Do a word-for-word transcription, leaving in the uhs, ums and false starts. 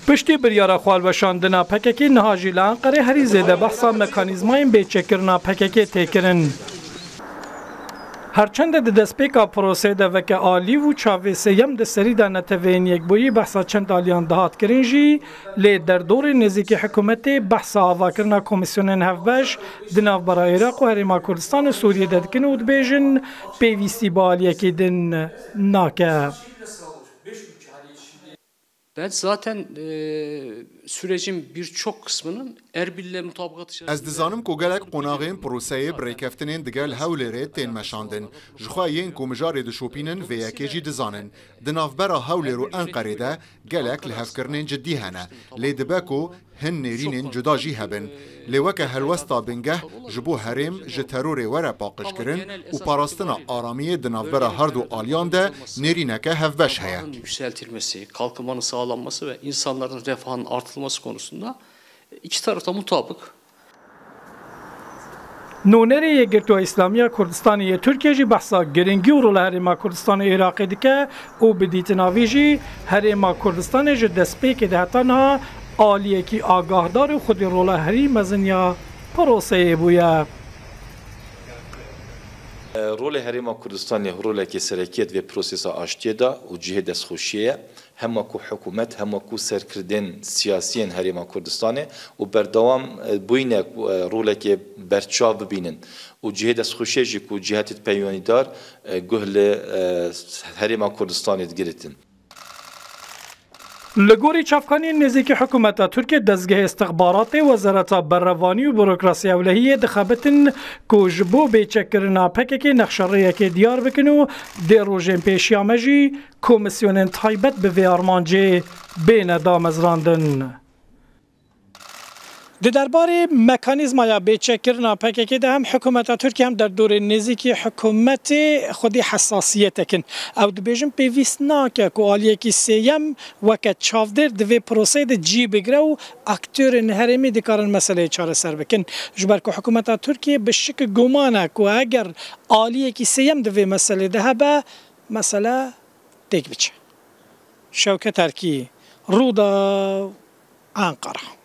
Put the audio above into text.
Piştî biryara xwe hilweşandina P K K niha jî li Enqerê herî zêde behsa mekanîzmayên bêçêkirina P K K tê kirin. Her çende di destpêka proseyê de veke alî û çavê sêyem di serî de neteweyên yekbûyî behsa çend aliyan dihat kirin jî, lê derdorê nêzîkî hikûmetê behsa avakirina komîsyonên hevbeş di navbera Iraq û Herêma Kurdistan û Sûriyê de dikin û dibêjin, pêwîstî bi aliyekî din nake. Ben zaten e, sürecin birçok kısmının Erbil'le mutabakat içerisinde... Ez dizanim ku gelek qonaxên proseyê bi rêkeftinên digel Hewlêrê tên meşandin. Ji xwe yên ku mijarê dişopînin vê yekê jî dizanin. Di navbera Hewlêr û Enqerê de gelek lihevkirinên cidî hene. Lê dibe ku hin nêrînên cuda jî hebin. Lê weke helwesta bingeh ji bo herêm ji terorê were paqijkirin û parastina aramiyê di navbera herdu aliyan de nêrîneke hevbeş heye. Yükseltilmesi, kalkınmanın sağlanması ve insanların refahının artırılması konusunda iki taraf da mutabık. Nûnerê Yekgirtûya Îslamî ya Kurdistanê yê Tirkiyê jî behsa giringî û rola Herêma Kurdistanê û Iraqê dike û bi dîtina vî jî Herêma Kurdistanê ji destpêkê de heta niha aliyekî agahdar û xwedî rola herî mezin ya proseyê bûye. Rolê Herêma Kurdistanê rolekê serekî ye di vê prosesa aştiyê de û cihê destxweşiyê ye. Hema ku hikûmet, hema ku serkirdên siyasiyên Herêma Kurdistanê û berdewam bûyîne ku rolekê berçav bibînin û cihê destxweşiyê jî ku cihetêt peywanîdar guh li Herêma Kurdistanê digiritin. Li gorî çavkaniyên nêzîkî hikûmeta Tirkiyê, dezgehê îstixbaratê Wezareta Berevanî û Burokrasiya Ewlehiyê dixebitin ku ji bo bêçekkirina P K K nexşerêyekê diyar bikin û dê rojên pêşiya me jî komîsyonên taybet bi vê armancê bêne damezrandin. Di derbarê mekanîzmaya bêçekkirina P K K de hem hikûmeta Tirkiyê hem derdorên nêzîkî hikûmetê xwedî hesasiyetek in. Ew dibêjin pêwîst nake ku aliyekî sêyem weke çavdêr di vê proseyê de cî bigire û aktorên herêmî dikarin meseleyê çareser bikin. Ji ber ku hikûmeta Tirkiyê bi şik guman e ku eger aliyekî sêyem di vê meselê de hebe, mesele têk biçe. Şewket Erkî, Rûdaw, Enqera.